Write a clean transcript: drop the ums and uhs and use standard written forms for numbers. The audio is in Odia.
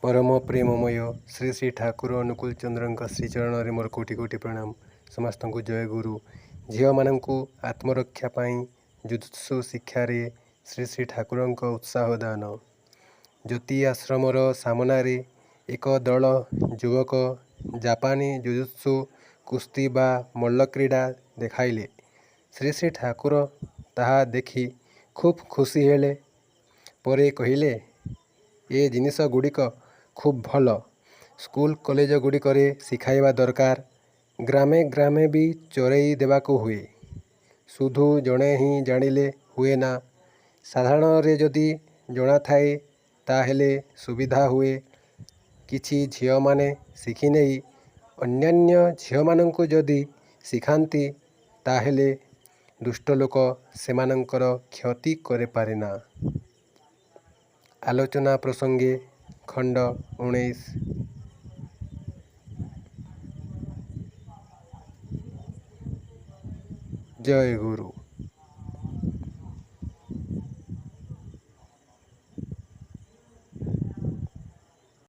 ପରମ ପ୍ରେମମୟ ଶ୍ରୀ ଶ୍ରୀ ଠାକୁର ଅନୁକୂଳ ଚନ୍ଦ୍ରଙ୍କ ଶ୍ରୀଚରଣରେ ମୋର କୋଟି କୋଟି ପ୍ରଣାମ। ସମସ୍ତଙ୍କୁ ଜୟ ଗୁରୁ। ଝିଅମାନଙ୍କୁ ଆତ୍ମରକ୍ଷା ପାଇଁ ଜୁଜୁତ୍ସୁ ଶିକ୍ଷାରେ ଶ୍ରୀ ଶ୍ରୀ ଠାକୁରଙ୍କ ଉତ୍ସାହ ଦାନ। ଜ୍ୟୋତି ଆଶ୍ରମର ସାମନାରେ ଏକ ଦଳ ଯୁବକ ଜାପାନୀ ଜୁଜୁତ୍ସୁ କୁସ୍ତି ବା ମଲ୍ଲକ୍ରୀଡ଼ା ଦେଖାଇଲେ। ଶ୍ରୀ ଶ୍ରୀ ଠାକୁର ତାହା ଦେଖି ଖୁବ୍ ଖୁସି ହେଲେ। ପରେ କହିଲେ, ଏ ଜିନିଷଗୁଡ଼ିକ ଖୁବ୍ ଭଲ। ସ୍କୁଲ କଲେଜଗୁଡ଼ିକରେ ଶିଖାଇବା ଦରକାର। ଗ୍ରାମେ ଗ୍ରାମେ ବି ଚରେଇ ଦେବାକୁ ହୁଏ। ସୁଧୁ ଜଣେ ହିଁ ଜାଣିଲେ ହୁଏନା। ସାଧାରଣରେ ଯଦି ଜଣାଥାଏ ତାହେଲେ ସୁବିଧା ହୁଏ। କିଛି ଝିଅମାନେ ଶିଖିନେଇ ଅନ୍ୟାନ୍ୟ ଝିଅମାନଙ୍କୁ ଯଦି ଶିଖାନ୍ତି, ତାହେଲେ ଦୁଷ୍ଟଲୋକ ସେମାନଙ୍କର କ୍ଷତି କରିପାରେନା। ଆଲୋଚନା ପ୍ରସଙ୍ଗେ ଖଣ୍ଡ 19। ଜୟ ଗୁରୁ।